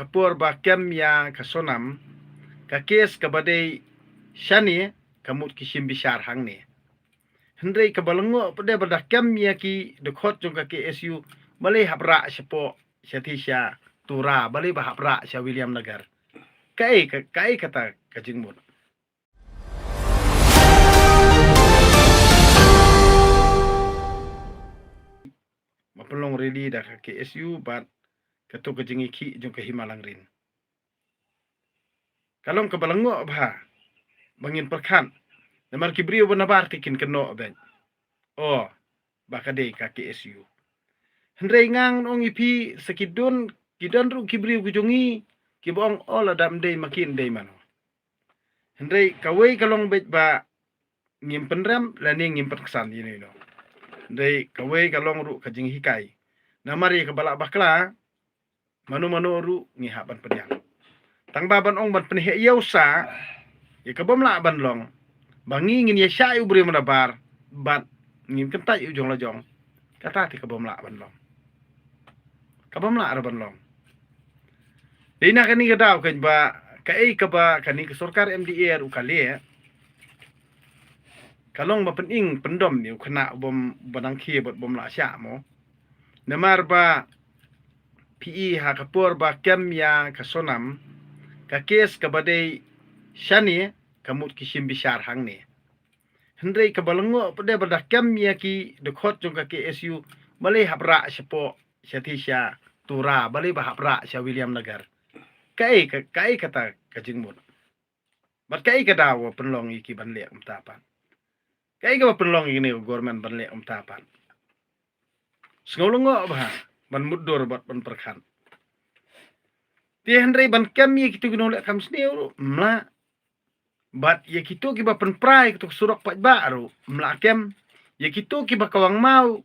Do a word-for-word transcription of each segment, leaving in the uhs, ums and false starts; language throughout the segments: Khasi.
ka por ba kem ïa ka Sonam, ka kes kaba dei shane, ka mut ki shim bishar hangne. Hynrei kaba lyngngoh pat de ba da kem ïa ki dkhot jong ka K S U, balei hap rah shapoh, sha Tisha Tura, balei ba hap rah sha Williamnagar. Kaei ka, kaei kata ka jingmut. Ba pynlong rally da ka K S U bad kato ka jingïakhih jong ka Hima Langrin. Ka long kaba lyngngoh bha ba ngin pyrkhat. Namar ki briew ba nabar te kin kynnoh beit, oh, ba ka dei ka K S U. Hynrei ngan ong ïa phi, sa ki don, ki don ruh ki briew ki jong ngi kiba ong, oh, lada ym dei ma ki dei mano. Hynrei kawei ka long beit ba ngim pynrem lane ngim pynksan ïa ino ino. Hynrei kawei ka long ruh ka jinghikai. Namar ïa kaba lah bakla, mano mano ruh ngi hap ban pdiang. Tang ba ban ong ban pynheh ïew sa ïa ka bym lah ban long, ba ngi ngin ïa shah ïa u briew ba nabar bad ngin kyntait ïa u jong la jong, kata te ka bym lah ban long. Ka bym lah ruh ban long. Dei na kane ka daw kan ba kaei kaba kane ka sorkar M D A ruh ka leh, ka long ba pynim pyndom ïa u khynnah u bym, ba dang khie bad bym lah shah mo. Namar ba phi i ha ka por ba kem ïa ka Sonam, ka kes kaba dei shane, ka mut ki shim bishar hangne. Hynrei kaba lyngngoh pat de ba da kem ïa ki dkhot jong ka K S U, balei hap rah shapoh, sha Tisha Tura, balei ba hap rah sha Williamnagar. Kaei ka, kaei kata ka jingmut. Bad kaei ka daw ba pynlong ïa ki ban leh kumta pat. Kaei kaba pynlong ïa kane ka government ban leh kumta pat. Sngew lyngngoh bha ban mutdur bad ban pyrkhat. Te hynrei ban kem ïa kito ki nongleh kam sniew ruh ym lah. Bad ïa kito kiba pynpra ïa kito ki surok paidbah ruh ym lah kem. Ïa kito kiba kawang maw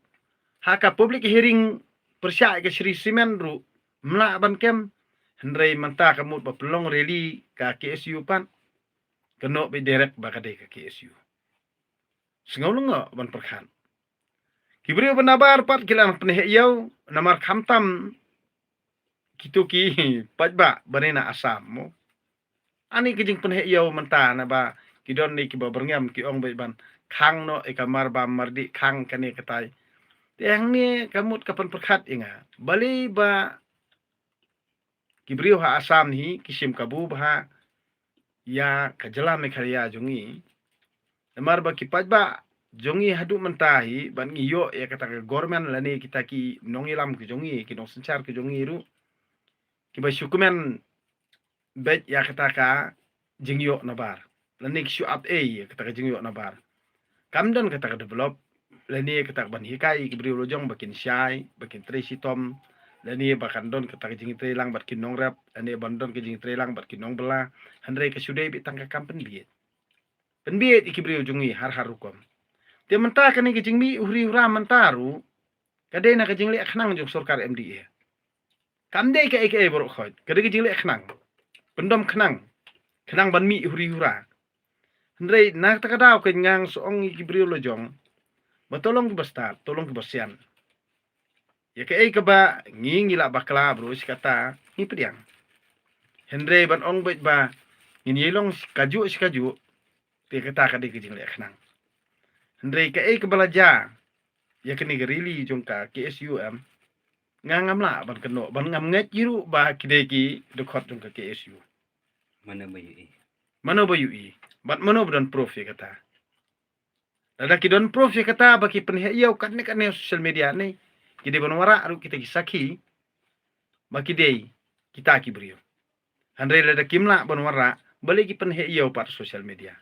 ha ka public hearing pyrshah ïa ka Shree Cement ruh ym lah ban kem. Hynrei mynta ka mut ba pynlong rally ka K S U pat, ka noh beit direct ba ka dei ka K S U. Sngew lyngngoh ban pyrkhat. Ki briew ba nabar pat ki la pynheh ïew, namar khamtam kito ki paidbah ba na Assam mo. Ani ka jingpynheh ïew mynta naba ki don ne kiba byrngem ki ong beit ban khang noh ïa ka Marbam Mardih, khang kane katai. Te hangne ka mut ka pynpyrkhat ïa nga, balei ba ki briew ha Assam hi ki shim kabu bha ïa ka jylla Meghalaya jong ngi. Namar ba ki paidbah jong ngi haduh mynta hi ban ngi ïoh ïa kata ka government lane kita ki nongïalam ki jong ngi, ki nongsynshar ki jong ngi ruh kiba shu kmen beit ïa kata ka jingïoh nabar lane ki shu ap ei ïa kata ka jingïoh nabar. Kam don kata ka develop lane kata ka ban hikai ki briew la jong ba kin shai, ba kin trei shitom, lane ba kan don kata ka jingtrei lang bad ki nongrep, lane ban don ka jingtrei lang bad ki nongbylla. Hynrei ka shu dei beit tang ka kam pynbiej. Pynbiej ïa ki briew jong ngi har har rukom. Te mynta kane ka jingmih u hri u hra mynta ruh ka dei na ka jingleh khnang jong sorkar M D A. Kam dei kaei kaei baroh khoit, ka dei ka jingleh khnang. Pyndom khnang, khnang ban mih u hri u hra. Hynrei na kata ka daw ka ngan sa ong ïa ki briew la jong ba to long kiba stad, to long kiba sian. Ïa kaei kaba ngi ngi lah bakla baroh shi katta ngi pdiang. Hynrei ban ong beit ba ngin ïa long shi kajuh shi kajuh, te kata ka dei ka jingleh khnang. Hynrei kaei kaba la jia ïa kane ka rally jong ka K S U em, nga ngam lah ban kynnoh, ban ngam ngeit ruh ba ki dei ki dkhot jong ka K S U. Mano ba ïohi? Mano ba ïohi? Bad mano ba don proof ïa kata? Lada ki don proof ïa kata ba ki pynheh ïew katne katne social media ne, ki dei ban wanrah ruh kita ki sakhi ba ki dei kita ki briew. Hynrei lada kim lah ban wanrah, balei ki pynheh ïew pat social media?